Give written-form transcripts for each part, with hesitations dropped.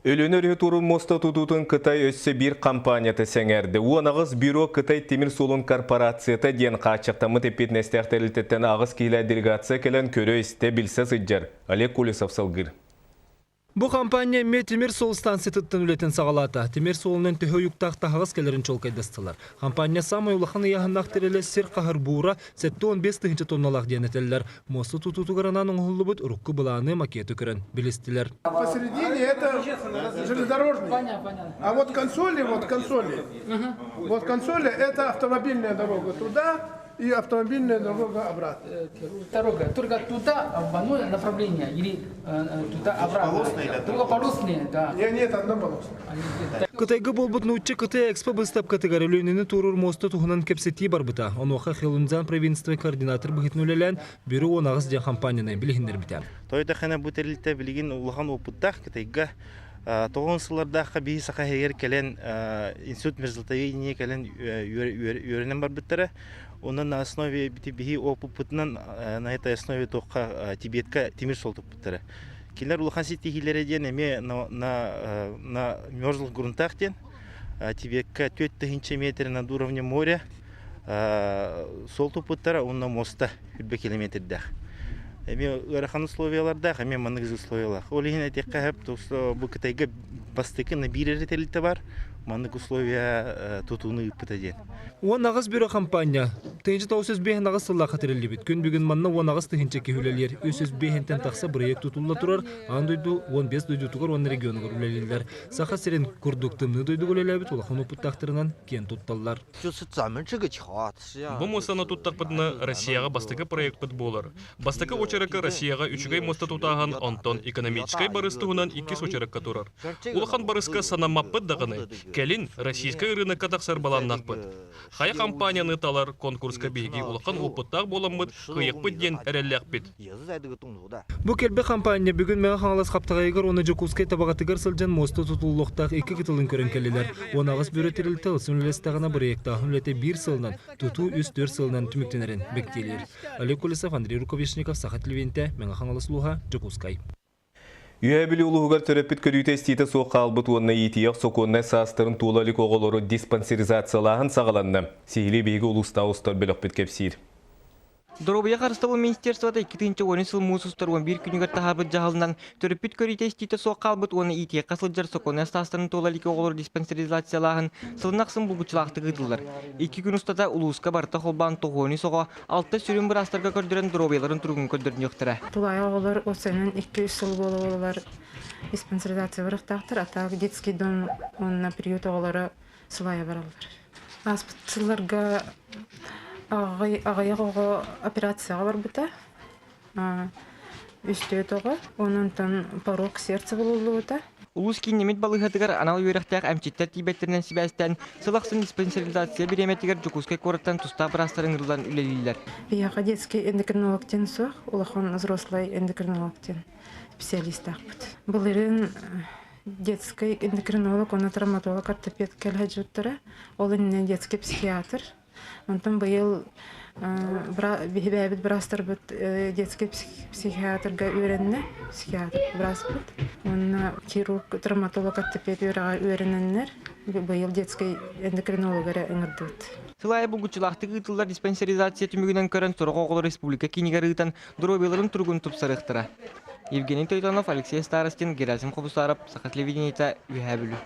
Өлүөнэ өрүһү туоруур муоста тутуутун Кытай өссө биир компанията сэҥээрдэ. 18 бюро Кытай тимир суолун корпорацията диэн хааччахтаммыт эппиэтинэстээх тэрилтэттэн аҕыс киһилээх делегация кэлэн көрө-истэ, билсэ сылдьар. Олег Колесов салгыыр. Бу хампаанньа эмиэ тимир суол станциятыттан үлэтин саҕалаата. Тимир суолунан төһө уйуктаах таһаҕас кэлэрин чуолкайдастылар. Хампаанньа саамай улахан ыйааһыннаах тэрилэ сир хаһар буура 75 тыһыынча тонналаах диэн этэллэр. Муоста тутуутугар анаан оҥоһуллубут урукку былааны макеты көрөн билистилэр. Посередине это железнодорожный. А вот консоли, вот консоли, вот консоли это автомобильная дорога туда, и автомобильная дорога обратно. Дорога только туда в одно направление или туда обратно? Двухполосные, да. Нет, нет, однополосные. Кытайга буолбут нуучча Кытай Экспо быыстапкатыгар Өлүөнэни туоруур муоста туһунан кэпсэтии барбыта. Онуоха Хелунцзян провинция координатор быһыытынан үлэлээн, Бюро 18 диэн хампаанньаны билиһиннэрбитэ. Тойотахана бу тэрилтэ билигин улахан опыттаах Кытайга тоҕон сыллардаахха биһи саха иһигэр кэлэн институт мерзлотоведения кэлэн үөрэнэн барбыттара. Онон на основе биһи опыппытынан на этой основе туохха Тибетка тимир суол туппуттара. Кинилэр улахан ситиһиилэрэ диэн эмиэ на мерзлых грунтах диэн Тибетка 4000 метр над уровнем моря суол туппуттара уонна моста 1 километрдээх. Эмиэ ыарахан условиялардаах, эмиэ маннык условиялаах. Ол иһин этиэххэ сөп, бу Кытайга бастакы на биир эрэ тэрилтэ бар, маннык условия тутууну ыыппыта диэн. 18 бюро хампаанньа 1958 сыллаахха тэриллибит. Күн бүгүн манна 18 тыһыынча киһи үлэлиир. 305-тэн тахса бырайыак тутулла турар. Аан дойду 15 дойдутугар уонна регионугар үлэлииллэр. Саха сирин курдук тымныы дойдуга үлэлээбит улахан опыттаахтарынан киэн тутталлар. Бу муостаны туттахпытына, Россияҕа бастакы проекпыт буолар. Бастакы уочаракка Россияҕа үчүгэй муоста тутааһын, онтон экономическай барыс туһунан иккис уочаракка турар. Улахан барыска санаммаппыт даҕаны, кэлин российскай ырыынакка тахсар былааннаахпыт. Хайа компанияны талар конкурска биһиги улахан опыттаах буоламмыт, кыайыахпыт диэн эрэллээхпит. Бу кэлбит хампаанньа бүгүн Мэҥэ Хаҥалас Хаптаҕайыгар уонна Дьокуускай Табаҕатыгар сылдьан муоста тутуллуохтаах икки кытылын көрөн кэллилэр. 18 бөрө тэрилтэ ылсан үлэлэстэҕинэ бырайыактааһын үлэтэ биир сылынан, тутуу үс-түөрт сылынан түмүктэнэрин бэктиэлиир. Олег Колесов, Андрей Рукавишников, Саха телевидениетэ, Мэҥэ Хаҥалас улууһа, Дьокуускай. Үөһээ Бүлүү улууһугар төрөппүт көрүүтэ-истиитэ суох хаалбыт уонна иитийэх сокуоннай саастарын туола илик оҕолору диспансеризациялааһын саҕаланна. Сиһилии биһиги улуустааҕы устар бөлөхпүт кэпсиир. Доруобуйа харыстабыл министерствота 2010 сыл муус устар 11 күнүгэр таһаарбыт дьаһалынан төрөппүт көрүүтэ-истиитэ суох хаалбыт уонна иитиэххэ сылдьар сокуоннай саастарын туола илик оҕолору диспансеризациялааһын сылын ахсын булгуччулаахтык ыытыллар. Икки күн устата улууска барыта холбоон тоҕуону соҕо алта сүрүн быраастарга көрдөрөн доруобуйаларын туругун көрдөрүнүөхтэрэ. Тулаайах оҕолор уопсайынан 2-3 сыл буола-буолалар диспансеризация барыахтаахтар, а так детский дом уонна приют оҕолоро сылайа бараллар. Ааспыт сылларга аҕыйах оҕо операцияҕа барбыта. Үстүөт оҕо. Онон порог сердца булуллубута. Улуус кииннэммит балыыһатыгар анал үөрэхтээх эмчиттэр тиийбэттэринэн сибээстээн, сыл ахсын диспансеризация бириэмэтигэр Дьокуускай куораттан тустаах быраастар ыҥырыллан үлэлииллэр. Биһиэхэ детский эндокринолог диэн суох, улахан взрослый эндокринолог диэн специалистаахпыт. Былырыын детский эндокринолог уонна травматолог ортопед кэлэ сылдьыбыттара. Ол иннинэ детский психиатр. Онтон быйыл биһи бэйэбит быраастарбыт детский психиатрга үөрэннэ, психиатр бырааспыт. Уонна хирург, травматолог, ортопед үөрэҕэр үөрэнэннэр быйыл детский эндокринолог эрэ ыҥырдыбыт. Сыл аайы булгуччулаахтык ыытыллар диспансеризация түмүгүнэн көрөн сорох оҕолор республика киинигэр ыытан доруобуйаларын туругун тупсарыахтара. Евгений Тойтонов, Алексей Старостин, Герасим Хобусаров, Саха телевидениета, Үөһээ Бүлүү.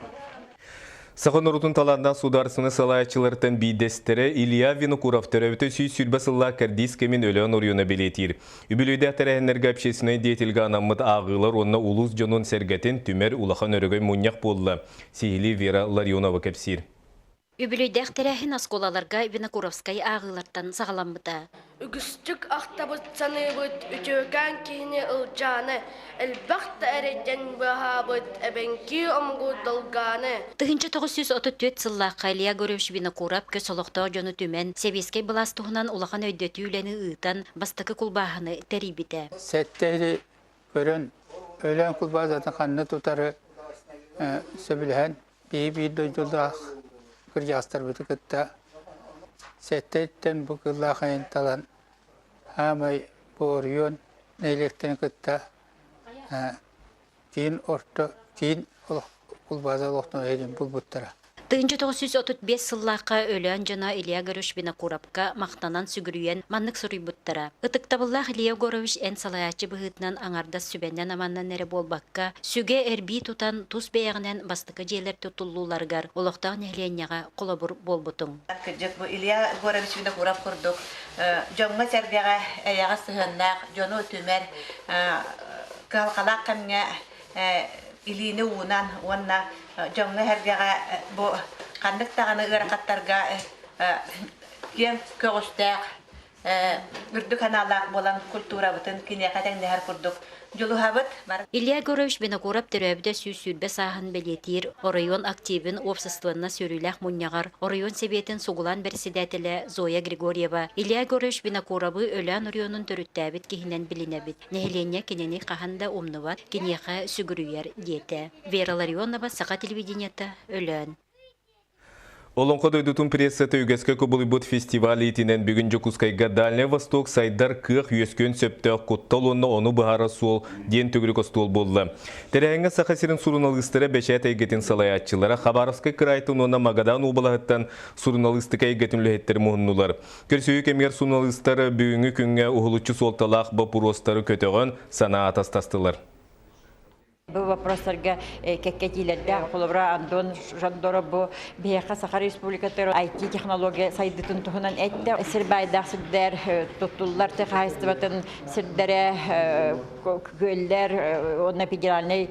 Саха норуотун талааннаах судаарыстыбаны салайааччыларыттан биирдэстэрэ Илья Винокуров төрөөбүтэ 120 сыллаах кэрдиис кэмин Өлөөн оройуона бэлиэтиир. Үбүлүөйдээх тэрээһиннэргэ общественнай деятельгэ анаммыт ааҕыылар уонна улуус дьонун сэргэтин түмэр улахан өрөгөй мунньах буолла. Сиһилии Вера Ларионова кэпсиир. Үбүлүөйдээх тэрээһин оскуолаларга Винокуровскай ааҕыылартан саҕаламмыта. Үгүстүк ахтабыт саныыбыт үтүөкээн киһини Ылдьааны, элбэх да эрэйдэн быыһаабыт эбэҥки омугу долгааны. 1934 сыллаахха Илья Гурьевич Винокуров көс олохтоох дьону түмэн, сэбиэскэй былаас туһунан улахан өйдөтүү үлэни ыытан, бастакы кулбааһыны тэрийбитэ. Сэттэри көрөн, Өлөөн кулбаазатын ханна тутары сөбүлэһэн, Биһи биир дойдулаах кырдьаҕастарбыты кытта сэттэттэн бу кыллаах айан талан хаамай бу оройуон нэһилиэктэрин кытта киин орто Киин кулбааза олохтон өйдөн булбуттара. 1935 сыллаахха Өлөөн дьоно Илья Егорович Винокуровка махтанан сүгүрүйэн маннык суруйбуттара. Ытыктабыллаах Илья Егорович эн салайааччы быһыытынан аҥардас сүбэннэн-аманнан эрэ буолбакка, сүгэ эрбии тутан тус бэйэҕинэн бастакы дьиэлэр тутуллууларыгар олохтоох нэһилиэнньэҕэ холобур буолбутуҥ. Кырдьык, бу Илья Егорович Винокуров курдук дьоҥҥо-сэргэҕэ эйэҕэс сыһыаннаах, дьону түмэр, кыһалҕалаах кэмҥэ илиини уунан уонна дьоҥҥо-сэргэҕэ бу ханнык даҕаны ыарахаттарга киэҥ көҕүстээх, үрдүк аналлаах буолан культурабытын киниэхэ тэҥнэһэр курдук дьулуһабыт. Илья Егорович Винокуров төрөөбүтэ 120 сааһын бэлиэтиир оройуон активын уопсастыбаннас үөрүүлээх мунньаҕар оройуон сэбиэтин сугулаан бэрэссэдээтэлэ Зоя Григорьева Илья Егорович Винокуровы Өлөөн оройуонун төрүттээбит киһинэн билинэбит. Нэһилиэнньэ кинини хаһан да умнубат, киниэхэ сүгүрүйэр, диэтэ. Вера Ларионова, Саха телевидениета, Өлөөн. Олоҥхо дойдутун прессата үгэскэ кубулуйбут фестиваль иитинэн бүгүн Дьокуускайга Дальний Восток сайдар кыах үөскүөн сөптөөх куттал уонна ону быһаарар суол диэн төгүрүк остуол буолла. Тэрээһиҥҥэ Саха сирин суруналыыстара бэчээт эйгэтин салайааччылара Хабаровскай кыраайтан уонна Магадан уобалаһыттан суруналыыстыка эйгэтин үлэһиттэрэ муһуннулар. Көрсүһүү кэмигэр суруналыыстар бүгүҥҥү күҥҥэ уһулуччу суолталаах боппуруостары көтөҕөн, санаа атастастылар. Бу вопростарга кэккэ этиилэрдээх. Холобура, Антон Жандоров бу биһиэхэ Саха Республикатыгар IT-технология сайдыытын туһунан эттэ. Сир баайдаах сирдэр, туттуллар тыа хаһаайыстыбатын сирдэрэ, күөллэр уонна федеральнай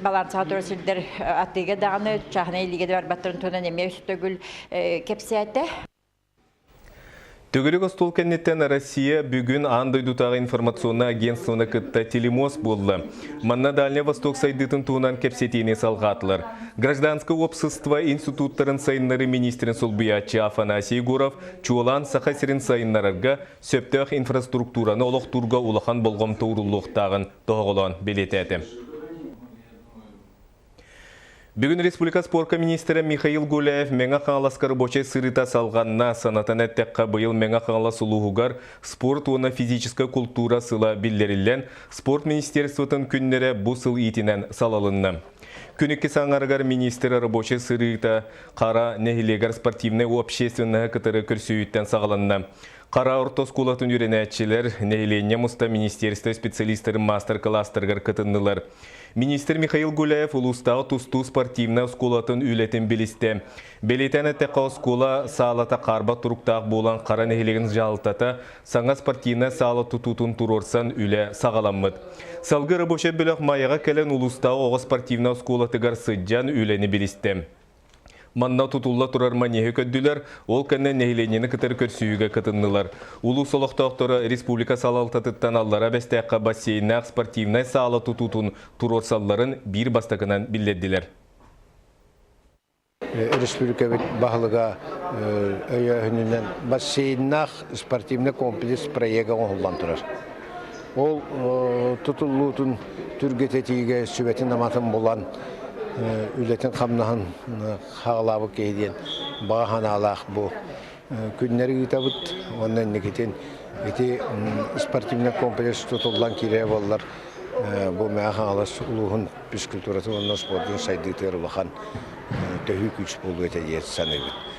балансаҕа турар сирдэр атыыга даҕаны, чааһынай илиигэ да барбаттарын туһунан эмиэ үс төгүл кэпсээтэ. Төгүрүк остуол кэнниттэн Россия бүгүн аан дойдутааҕы информационнай агентствоны кытта телемост буолла. Манна Дальний Восток сайдыытын туһунан кэпсэтиини салҕаатылар. Гражданскай уопсастыба институттарын сайыннарыы министрин солбуйааччы Афанасий Егоров чуолаан Саха сирин сайыннарарга сөптөөх инфраструктураны олохтуурга улахан болҕомто ууруллуохтааҕын тоһоҕолоон бэлиэтээтэ. Бүгүн республика спорка министрэ Михаил Гуляев Мэҥэ Хаҥаласка рабочай сырыыта салҕанна. Санатан эттэххэ, быйыл Мэҥэ Хаҥалас улууһугар спорт уонна физическэй култуура сыла биллэриллэн, спорт министерствотын күннэрэ бу сыл иитинэн салалынна. Күн иккис аҥарыгар министр рабочай сырыыта Хара нэһилиэгэр спортивнай общественноһы кытары көрсүһүүттэн саҕаланна. Хара орто оскуолатын үөрэнээччилэр, нэһилиэнньэ муста министерство специалистарын маастар-кылаастарыгар кытыннылар. Министр Михаил Гуляев улуустааҕы тустуу спортивнай оскуолатын үлэтин билистэ. Бэлиэтээн эттэххэ, оскуола саалата хаарбах туруктаах буолан Хара нэһилиэгин дьаһалтата саҥа спортивнай саала тутуутун туруорсан үлэ саҕаламмыт. Салгыы рабочай бөлөх Майаҕа кэлэн улуустааҕы оҕо спортивнай оскуолатыгар сылдьан үлэни билистэ. Манна тутулла турар манеһы көрдүлэр, ол кэннэ нэһилиэнньэни кытары көрсүһүүгэ кытыннылар. Улуус олохтоохторо республика салалтатыттан Аллара Бэстээххэ бассейннаах спортивнай саала тутуутун туруорсалларын биир бастакынан биллэрдилэр. Республикабыт баһылыга өйөөһүнүнэн бассейннаах спортивный комплекс проега оҥоһуллан турар. Ол тутуллуутун түргэтэтиигэ сүбэтин-аматын булан, үлэтин-хамнаһын хаалаабыт киһи диэн баҕа санаалаах бу күннэри ыытабыт уонна инникитин ити спортивный комплекс тутуллан киирэр буоллар бу Мэҥэ Хаҥалас улууһун физкультуратын уонна спордун сайдыытыгар улахан төһүү күүс буолуо этэ диэн саныыбыт.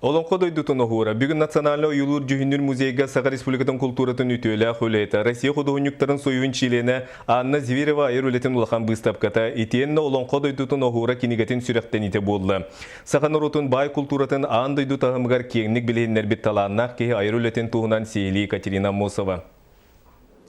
Олоҥхо дойдутун оһуора бүгүн Национальнай ойуулуур-дьүһүннүүр музейга Саха Республикатын култууратын үтүөлээх үлэһитэ, Россия худуоһунньуктарын союһун чилиэнэ Анна Зверева айар үлэтин улахан быыстапката итиэннэ Олоҥхо дойдутун оһуора кинигэтин сүрэхтэниитэ буолла. Саха норуотун баай култууратын аан дойду таһымыгар киэҥник билиһиннэрбит талааннаах киһи айар үлэтин туһунан сиһилии Екатерина Аммосова.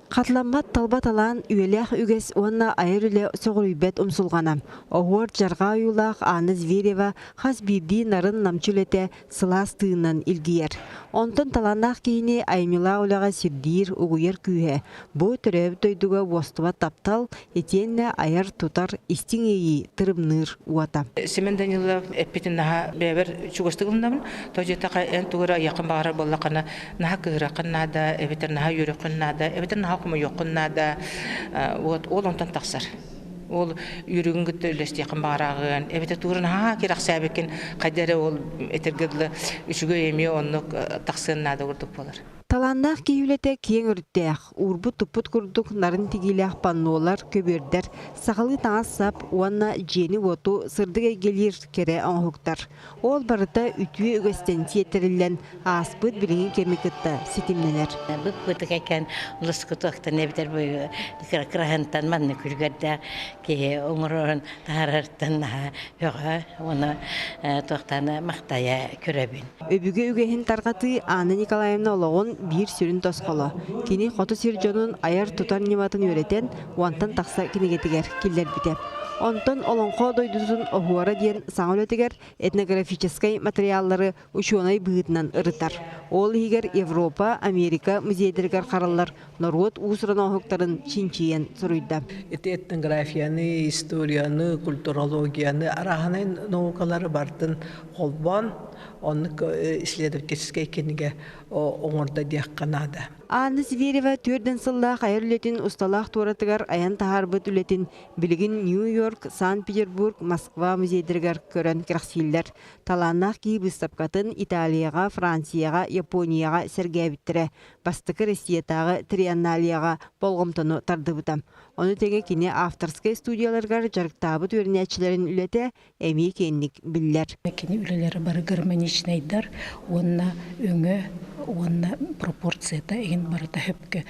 Хатыламмат талба талаан, үйэлээх үгэс уонна айар үлэ сөҕүрүйбэт умсулҕана. Оһуор дьарҕаа ойуулаах Анна Зверева хас биирдии нарын-намчы үлэтэ сылаас тыынынан илгийэр. Онтон талааннаах киһини айымньылаах үлэҕэ сирдиир, угуйар күүһэ бу төрөөбүт дойдуга уостубат таптал, итиэннэ айар-тутар истиҥ иэйии тырымныыр уота. Семен Данилов эппитин наһаа бэйэбэр чугастык ылынабын. То дьиэтэхэ эн тугу эрэ айыаххын баҕарар буоллаххына наһаа кыыһыраххын наада, эбэтэр наһаа үөрүөххүн наада, эбэтэр наһаа хомойуоххун наада. Вот ол онтон тахсар. Ол үөрүүгүн кытта үллэстиэххин баҕараҕын, эбэтэр тугу эрэ наһаа кэрэхсээбиккин хайда эрэ ол этэргэ дылы үчүгэй эмиэ оннук тахсыан наада курдук буолар. Талааннаах киһи үлэтэ киэҥ өрүттээх, уурбут-туппут курдук нарын тигиилээх паннолар, көбүөрдэр, сахалыы таҥас-сап уонна дьиэни-уоту сырдык эйгэлиир кэрэ оҥоһуктар. Ол барыта үтүө үгэстэн сиэттэриллэн ааспыт билигин кэми кытта ситимнэнэр. Быт-бытык экен лоскутуохтан эбэтэр кыраһынтан манна күлгэрдээх киһи оҥорорун таһаарартан наһаа бөҕө уонна туохтаана махтайа көрөбүн. Өбүгэ үгэһин тарҕатыы Анна Николаевна олоҕун биир сүрүн тосхоло. Кини хоту сир дьонун айар-тутар ньыматын үөрэтэн, уонтан тахса кинигэтигэр киллэрбитэ. Онтон Олоҥхо дойдутун оһуора диэн саҥа үлэтигэр этнографическай материаллары учуонай быһыытынан ырытар. Ол иһигэр Европа, Америка музейдарыгар хараллар норуот уус-уран оҥоһуктарын чинчийэн суруйда. Ити этнографияны, историяны, культурологияны, арааһынай наукалары бартын холбоон, оннук исследовательскай кинигэ оҥордо диэххэ наада. Анна Зверева түөрдэн сыллаах айар үлэтин усталаах туоратыгар айан таһаарбыт үлэтин билигин Нью-Йорк, Санкт-Петербург, Москва музейдарыгар көрөн кэрэхсииллэр. Талааннаах киһи быыстапкатын Италияҕа, Францияҕа, Японияҕа сэргээбиттэрэ. Бастакы Россиятааҕы триенналияҕа болҕомтону тардыбыта. Ону тэҥэ кини авторскай студияларыгар дьарыктаабыт үөрэнээччилэрин үлэтэ эмиэ киэҥник биллэр. Кини үлэлэрэ бары гармоничнайдар уонна өҥө уонна пропорцията иһин барыта сөпкө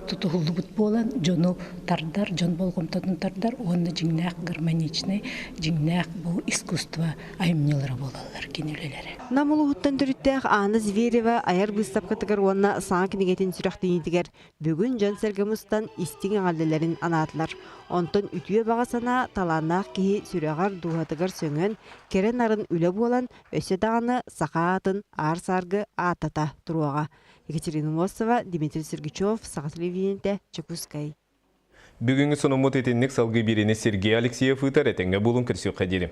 тутуһуллубут буолан дьону тардар, дьон болҕомтотун тардар уонна дьиҥнээх гармоничнай, дьиҥнээх бу искусство айымньылара буолаллар кини үлэлэрэ. Нам улууһуттан төрүттээх Анна Зверева айар быыстапкатыгар уонна саҥа кинигэтин сүрэхтэниитигэр Бүгүн дьон-сэргэ мустан истиҥ эҕэрдэлэрин анаатылар. Онтон үтүө баҕа санаа талааннаах киһи сүрэҕэр, дууһатыгар сөҥөн, кэрэ нарын үлэ буолан, өссө даҕаны саха аатын аар-сааргы ааттата туруоҕа. Екатерина Мосова, Дмитрий Сергучев, Саха телевидениетэ, Чекускай. Бүгүҥҥү сонуммут итинник салгыы биэриини Сергей Алексеев ыытар этэҥҥэ буолун көрсүөххэ диэри.